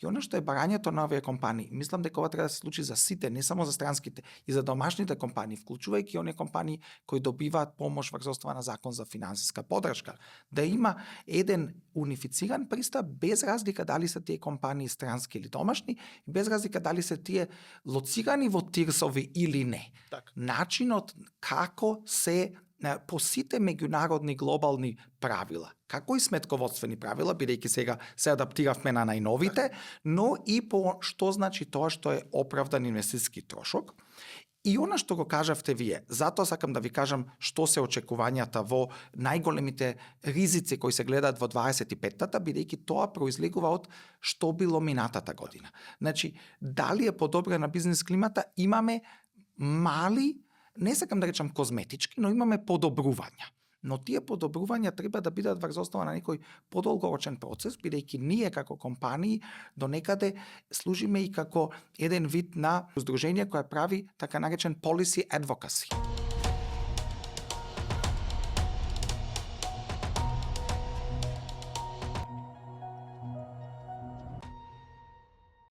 И она што е барањето на овие компании, мислам дека ова треба да се случи за сите, не само за странските, и за домашните компании, вклучувајќи оние компании кои добиваат помош врз основа на закон за финансиска поддршка, да има еден унифициран пристап без разлика дали се тие компании странски или домашни, и без разлика дали се тие лоцирани во тирсови или не. Така. Начинот како се по сите меѓународни глобални правила, како и сметководствени правила, бидејќи сега се адаптиравме на најновите, но и по што значи тоа што е оправдан инвестициски трошок. И она што го кажавте вие, затоа сакам да ви кажам што се очекувањата во најголемите ризици кои се гледаат во 25-тата, бидејќи тоа произлегува од што било минатата година. Значи, дали е подобрена бизнес климата, имаме мали, не сакам да речам козметички, но имаме подобрувања. Но тие подобрувања треба да бидат врз основа на некој подолгорочен процес, бидејќи ние како компании до некаде служиме и како еден вид на здружение која прави така наречен policy advocacy.